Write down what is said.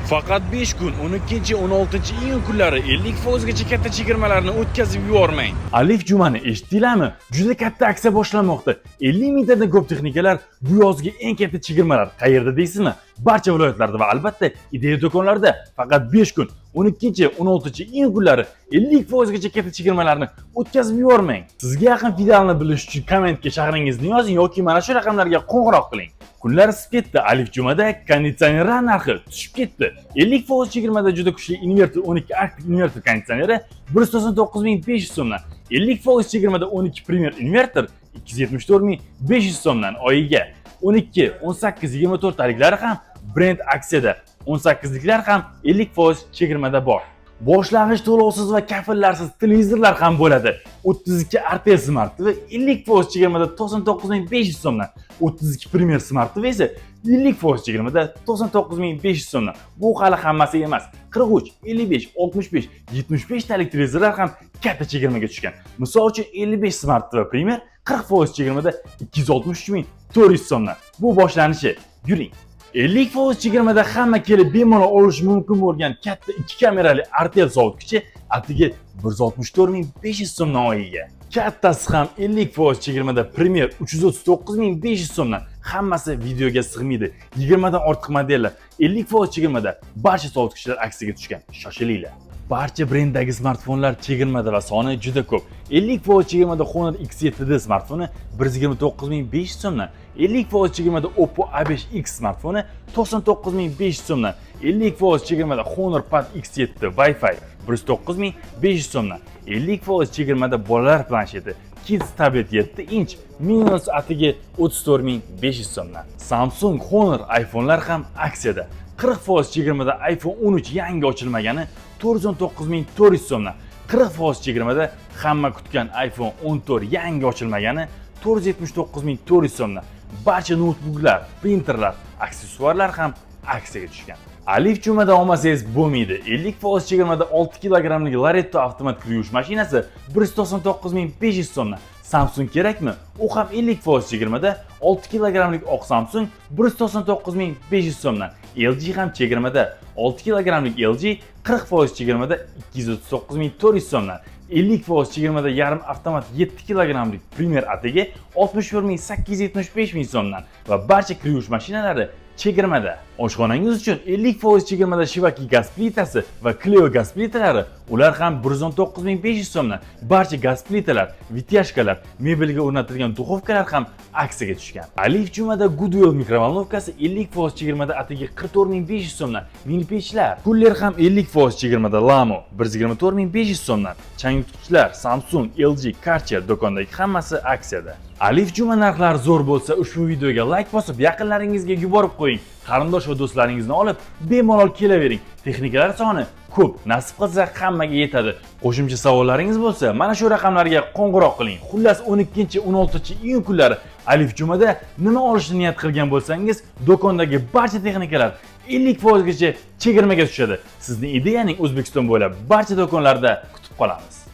Faqat 5 kun, 12-16 iyun kunlari 50 gacha katta chegirmalarni o'tkazib yubormang. Alif Jumani eshitdinglarmi? Juda katta aksiya boshlanmoqda. 50 mingtadan ko'p texnikalar, bu yozgi eng katta chegirmalar. Qayerda deysizmi? Barcha viloyatlarda va albatta Ideya do'konlarida faqat 5 kun, 12-16 iyun kunlari 50 gacha katta chegirmalarni o'tkazib yubormang. Sizga yaqin filialni bilish uchun kommentga shahringizni yozing yoki mana shu raqamlarga qo'ng'iroq qiling. Kunlar isib ketdi. Alif Jumada konditsionerlar narxi tushib ketdi. 50% chegirmada juda kuchli inverter 12 Arctic inverter konditsioneri 199 500 so'mdan. 50% chegirmada 12 Premier inverter 274 500 so'mdan oyiga. 12, 18, 24 taliklari ham brend aksiyada. 18liklar ham 50% chegirmada bor. Boshlang'ich to'lovsiz va kafillarsiz televizorlar ham bo'ladi. 32 Artel Smart TV 50% chegirmada 99 500 so'mdan. 32 Premier Smart TV esa 50% chegirmada 99 500 so'mdan. Bu hali hammasi emas. 43, 55, 65, 75 talik televizorlar ham katta chegirmaga tushgan. Misol uchun, 55 Smart TV Premier 40% chegirmada 263 400 so'mdan. Bu boshlanishi. Yuring. 50% chegirmada hamma kelib bemalol olishi mumkin bo'lgan katta ikki kamerali Artel sovutgichi atigi 164 500 so'mdan oyiga. Kattasi ham 50% chegirmada Premier 339 500 so'mdan. Hammasi videoga sig'maydi. 20 dan ortiq modellar 50% chegirmada, barcha sovutgichlar aksiyaga tushgan. Shoshilinglar. Barcha brenddagi smartfonlar chegirmada va soni juda ko'p. 50% chegirmada Honor X7D smartfoni 129 500 so'mdan. 50% chegirmada Oppo A5X smartfoni 99 500 so'mdan. 50% chegirmada Honor Pad X7 Wi-Fi 109 500 so'mdan. 50% chegirmada bolalar plansheti Kids Tablet 7 inch minus atigi 34 500 so'mdan. Samsung, Honor, iPhone'lar ham aksiyada. 40% chegirmada iPhone 13 yangi ochilmagani 419 400 so'mdan. 40% chegirmada hamma kutgan iPhone 14 yangi ochilmagani 479 400 so'mdan. Barcha noutbuklar, printerlar, aksessuarlar ham aksiyaga tushgan. Alif Jumada olmasangiz bo'lmaydi. 50% chegirmada 6 kilogrammlik Loretto avtomat kir yuvish mashinasi 199 500 so'mdan. Samsung kerakmi? U ham 50% chegirmada, 6 kilogrammlik oq Samsung 199 500 so'mdan. LG ham chegirmada, 6 kilogrammlik LG 40% chegirmada 239 400 so'mdan. 50% chegirmada yarim avtomat 7 kilogrammlik Premier atigi 61 875 ming so'mdan va barcha kir yuvish mashinalari chegirmada. Oshxonangiz uchun 50% chegirmada Shivaki gaz plitasi va Cleo gaz plitalari, ular ham 119 500 so'mdan. Barcha gaz plitalar, вытяжка lar, mebelga o'rnatilgan duxovkalar ham aksiyaga tushgan. Alif Jumada Goodwill микроволновка si 50% chegirmada atigi 44 500 so'mdan. Mini pechlar, Kuller ham 50% chegirmada, Lamo 124 500 so'mdan. Changyutgichlar Samsung, LG, Karcher do'kondagi hammasi aksiyada. Alif Juma narxlari zo'r bo'lsa, ushbu videoga like bosib, yaqinlaringizga yuborib qo'ying. Qarindosh va do'stlaringizni olib, bemalol kelavering. Texnikalar soni ko'p, nasib qilsa hammaga yetadi. Qo'shimcha savollaringiz bo'lsa, mana shu raqamlarga qo'ng'iroq qiling. Xullas, 12-16 iyun kunlari Alif Jumada nima olishni niyat qilgan bo'lsangiz, do'kondagi barcha texnikalar 50% gacha chegirmaga tushadi. Sizni Ideyaning O'zbekiston bo'ylab barcha do'konlarida kutib qolamiz.